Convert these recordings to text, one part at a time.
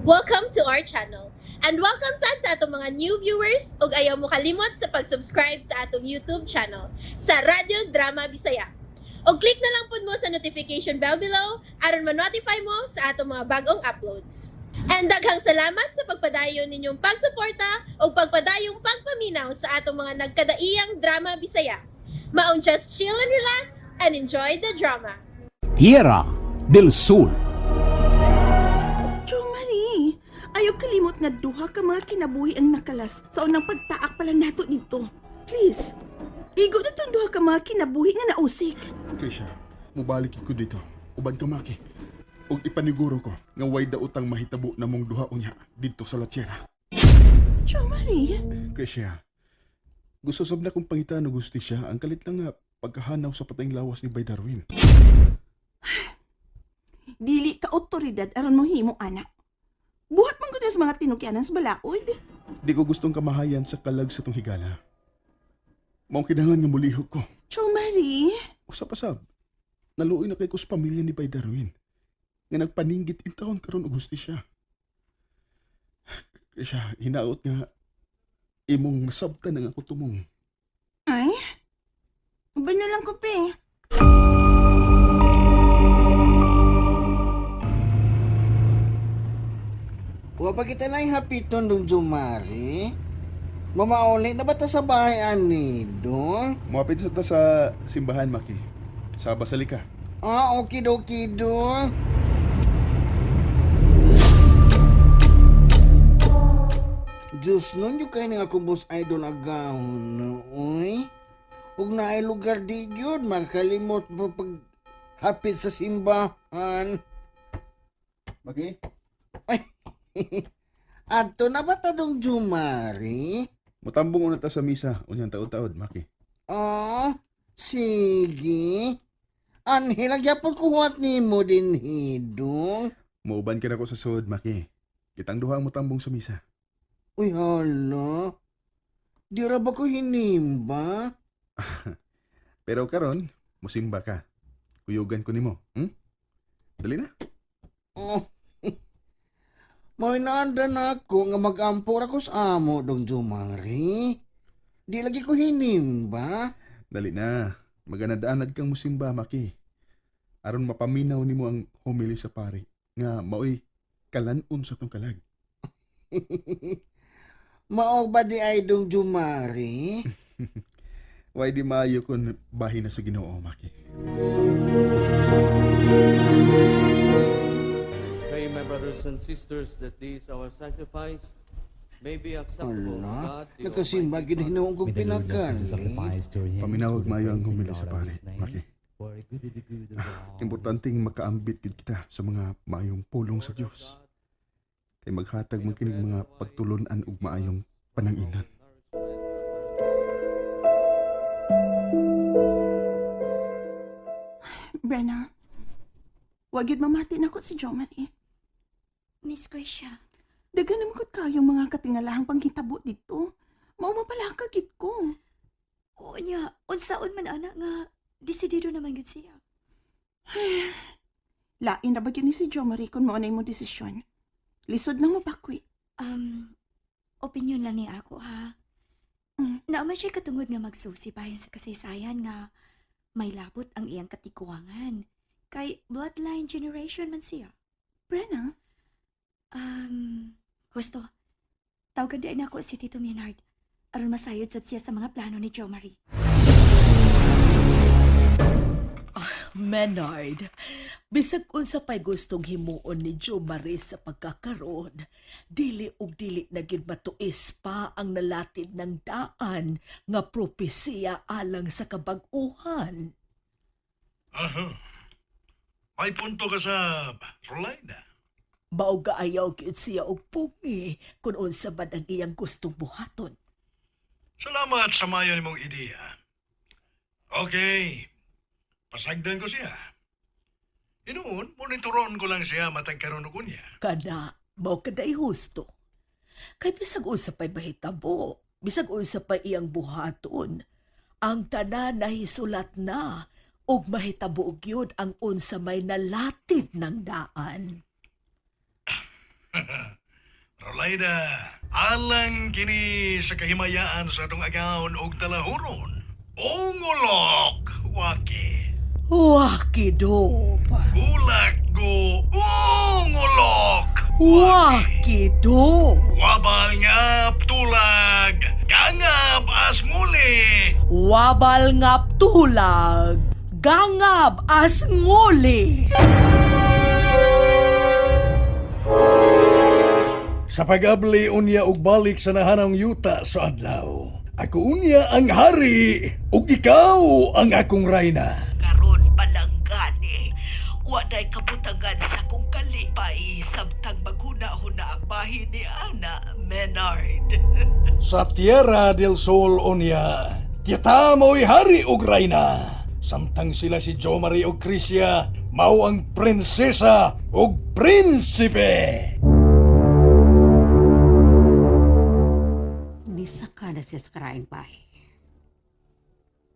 Welcome to our channel. And welcome sad sa atong mga new viewers ug ayaw mo kalimot sa pag-subscribe sa atong YouTube channel sa Radyo Drama Bisaya. Og click na lang pud mo sa notification bell below aron ma-notify mo sa atong mga bagong uploads. And daghang salamat sa pagpadayon ninyong pagsuporta ug pagpadayong pagpaminaw sa atong mga nagkadaiyang drama Bisaya. Maong just chill and relax and enjoy the drama. Tierra del Sur. Jo Marie, ayaw kalimot nga duha ka mga kinabuhi ang nakalas sa unang pagtaak pa lang nato dito. Please, igo na tong duha ka mga kinabuhi nga nausik. Krisha, mubalik ko dito. Uban ka, Maki. Ug ipaniguro ko nga way daotang mahitabo na mong duha unya didto sa Latsera. Jo Marie, Krisha, gusto sab na kong pangitan og hustisya ang kalit lang nga pagkahanaw sa patayng lawas ni Bay Darwin. Dili ka otoridad aron mo himo ana. Buhat man gud sa mga tinukyanan sa balaod. Di ko gustong kamahayan sa kalag sa tong higala. Maong kinahanglan nga mulihok ko. Jo Marie, Usa pa sab, naluoy na kay ko sa pamilya ni Bay Darwin nga nagpaninggit in taon karon og hustisya. Krisha, hinaot nga imong masabtan ang ako tumong. Ay, uban na lang ko pe. Wa pa kita lang hapiton dong Jumari. Mamauli na ba ta sa bahay ani dong? Muapit sa ta sa simbahan, Maki. Sa basilika. Ah, okay doki dong. Diyos nun, yung kayo nga akong boss idol agahon no, oy. Ug naay lugar di yun, makalimot pa pag hapit sa simbahan. Maki? Ay, adto na ba ta dong Jumari? Mutambong una ta sa misa, unyang taod-taod, Maki. Ah, sige. Anhi, nagyapon kuhuat nimo din hidong. Muuban ka na ko sa sud, Maki. Kitang duha ang mutambong sa misa. Uy, hala. Di ra ba ko hinimba? Pero karon, musimba ka. Kuyugan ko nimo, Dali na. Oh. May naanda na ako nga mag-ampor ako sa amo, dong Jumari. Di lagi ko hinimba. Dali na. Maganad-anad kang musimba, Maki. Aron mapaminaw nimo ang homily sa pari nga maoy kalanon sa tong kalag. Mao ba di ay dong Jumari? Why di maayo kun bahin na sa Ginoo, Maki. Pray, my brothers and sisters, that this our sacrifice may be acceptable to Ala, God, the nakasimba Almighty gid Father. hinuong kong May the Lord bless the pinagali. sacrifice to your hands Paminawag for the maayo ang praise and homily sa God of pari, his name, Maki. for good the good of all. Importanteng makaambit gid kita sa mga maayong pulong sa Dios. Kay maghatag man kinig mga pagtulon-an ug maayong pananginan. Brenna, wag yun mamati na ko si Jo Marie. Miss Gracia, Daghan naman ko't kayong mga katingalahang panghitabo dito. Mao mapalakagit ko. Oo niya, unsaon man ana nga desidido naman gyud siya. Lain ra ba gyud ni si Jo Marie kung mao na imong desisyon? Lisod nang mapakwi. Opinion lang ni ako ha. Naman siya katungod nga magsusi bahin sa kasaysayan nga may labot ang iyang katiguangan. Kay bloodline generation man siya. Brenna, Husto, tawagan di na ako si Tito Maynard aron masayod sab siya sa mga plano ni Jo Marie. Menard, bisag unsa pa'y gustong himuon ni Jo Marie sa pagkakaroon, dili og dili na gyud matuis pa ang nalatid ng daan nga propesiya alang sa kabag-uhan. Aha. May punto ka sa Rolanda. Mao gaayaw gyud siya og pungi kung unsa man ang iyang gustong buhaton. Salamat sa mayo nimong ideya. Okay. Pasagdan ko siya. Inuon, monitoron ko lang siya matag karon og unya. Kana, mao kaday husto. Kay bisag unsa pa'y mahitabo, bisag unsa pa'y iyang buhaton, ang tanan nahisulat na ug mahitabo gyud ang unsa may nalatid ng daan. Aida, alang kini sa kahimayaan sa atong agawon og talahuron. Ungulok, waki. Wakidob. Gulak go, ungulok. Wakidob. Wabal ngap tulag, gangap asmuli. Wabal ngap tulag. Gangab as nguli. Sa pag-abli unya og balik sa nahanang yuta sa adlaw. Ako unya ang hari ug ikaw ang akong rayna. Karon palanggani. Waday kabutangan sa kong kalipay samtang maghuna-huna ang bahin ni Ana Menard. Sa Tierra del Sol unya, kita mo'y hari ug rayna. Samtang sila si Jo Marie ug Crisia, mao ang prinsesa ug prinsipe. Nisaka na siya sa karaing bahay.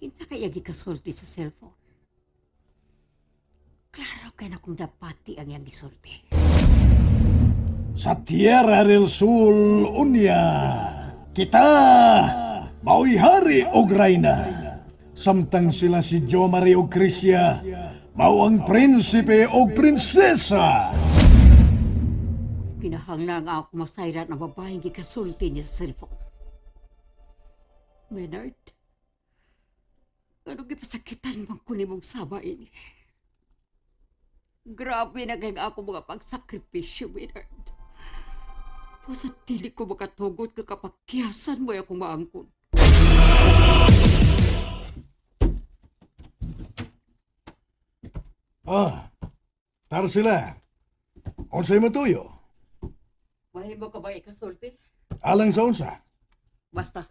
Kinsa kaya gikasulti sa cellphone? Klaro kay na kung dapati ang iyang gisulti. Sa Tierra del Sol unya, kita mao'y hari og rayna. Samtang sila si Jo Marie ug Crisia, mao ang prinsipe ug prinsesa. Pinahanglan nga ako masayran ang babaeng gikasulti niya sa cellphone. Menard, ano gipasakitan man ko nimong saba ini? Grabe na kay ako mga pagsakripisyo, Menard. Pusa dili ko makatugot ka kapakyasan mo akong maangkon. Ah, tar sila. Unsay matuyo? Mahimo ka ba ikasulti? Alang sa unsa? Basta.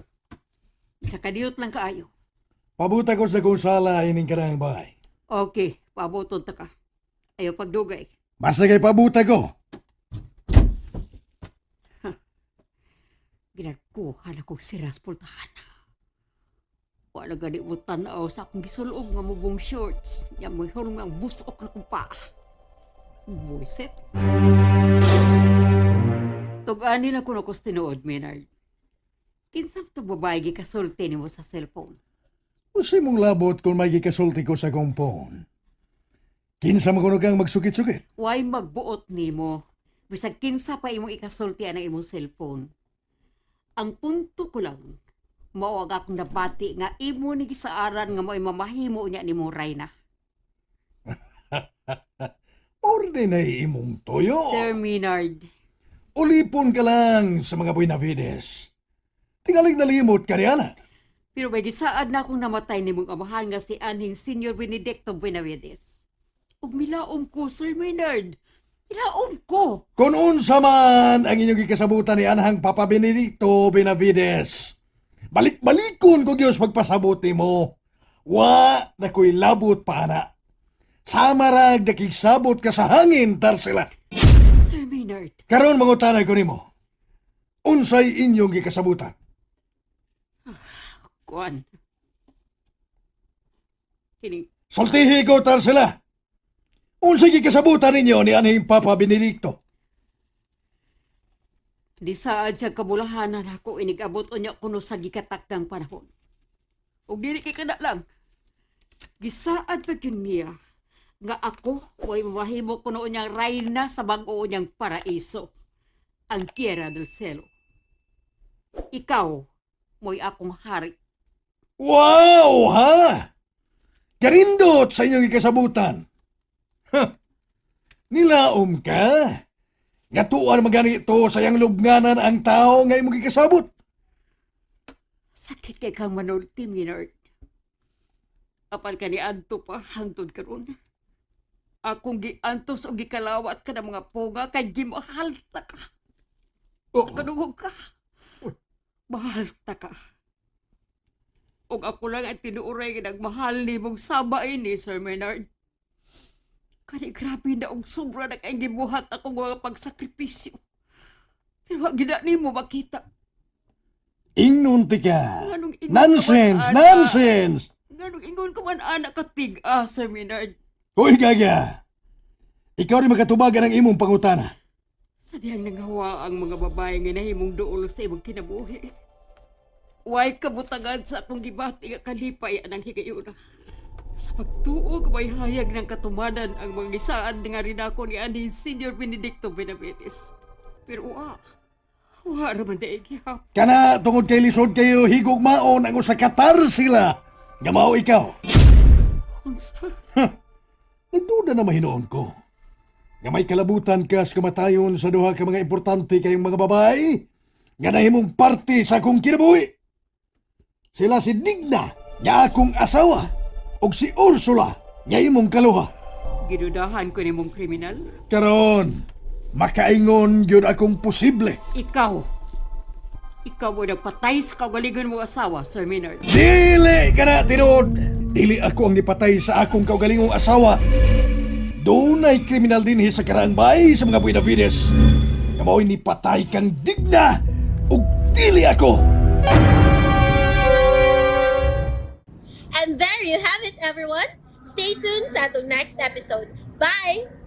Sa kadiyot lang kaayo. Pabuta ko sa kong sala ining kanang bahay. Okay, pabuton ta ka. Ayaw pagdugay. Basta kay pabuta ko. Ginarkuhan akong siras pultahan. Wala gani mo tanaw sa akong gisulog nga mubong shorts. Nya mo hulong ang busok na kong paa. Buisit. Tug-ani na kuno ko sa tinuod, Maynard. Kinsa to babae gikasulti nimo sa cellphone? Unsay mong labot kung may gikasulti ko sa kong phone? Kinsa man kuno kang magsukit-sukit? Why magbuot nimo? Bisag kinsa pa imong ikasulti ang imong cellphone. Ang punto ko lang, mao ang akong nabati nga imo ni gisaaran nga mo'y mamahimo niya nimo Rayna. Orde na imong toyo. Sir Maynard, Ulipon ka lang sa mga Buenavides. Tingalig nalimot ka niya. Pero may gisaad na akong namatay nimong amahan nga si anhing Senior Benedicto Benavides. Ug milaom ko, Sir Maynard. Milaom ko. Kung unsa man ang inyong gikasabutan ni anhang Papa Benedicto Benavides, balik-balikon ko Diyos pagpasabot nimo. Wa na ko'y labot pa ana. Samarag nakigsabot ka sa hangin, Tarsila. Sir Maynard, Karon mangutanay ko nimo. Unsay inyong gikasabutan? kuan. Kini, Sultihi ko, Tarsila. Unsay gikasabutan ninyo ni anhing Papa Benedicto? di saad siya kabulahanan ako inigabot unya kuno sa gikatakdang panahon. Ug dili kay kada lang. Gisaad pa gyud niya nga ako mo'y mamahimo kuno unyang rayna sa bag-o niyang paraiso, ang Tierra del Cielo. Ikaw mo'y akong hari. Wow, ha? Karindot sa inyong ikasabutan. Ha? Nilaom ka? Ngatuan maganito sa iyang lubnganan ang tao nga imong gikasabot. Sakit kay kang manulti, Minard. Apan ka ni Anto pa hangtod karon. Akong giantos o gikalawat ka ng mga ponga kay gimahal ta ka. Oh, Kadungog ka. Mahal ta ka. Og ako lang ang tinuuray nga nagmahal ni mong sama ini, Sir Maynard. Kani grabe na og sobra na kay gibuhat akong mga pagsakripisyo. Pero ang gina nimo makita. Ingnon ti ka. Nganong ingon ka man, Nonsense, ana? nonsense. Nganong ingon ka man ana katig-a, Sir Maynard. Uy, gaga. Ikaw rin makatubagan ang imong pangutana. Sa dihang nanghawa ang mga babae nga nahimong duol sa imong kinabuhi. Way kabutangan sa akong gibati nga kalipay anang higayuna. Sa pagtuo may hayag ng katumanan ang mga gisaan nga rinako ni ani Senior Benedicto Benavides. Pero wa raman daig gihapon. Kana tungod kay lisod kayo higog maon ang usa ka sila. Nga mao ikaw. Unsa? Nagduda na mahinoon ko. Nga may kalabutan ka sa kamatayon sa duha ka mga importante kayong mga babae nga nahimong parte sa akong kinabuhi. Sila si Digna nga akong asawa ug si Ursula nga imong kaluha. Gidudahan ko nimong kriminal. Karon, makaingon gyud akong posible. Ikaw. Ikaw mo nagpatay sa kaugalingon mong asawa, Sir Maynard. Dili ka na tinuod. Dili ako ang nipatay sa akong kaugalingong asawa. Dunay kriminal dinhi sa karaang bay sa mga Buenavides. Nga mao'y nipatay kang Digna ug dili ako. And there you have it, everyone. Stay tuned sa atong next episode. Bye!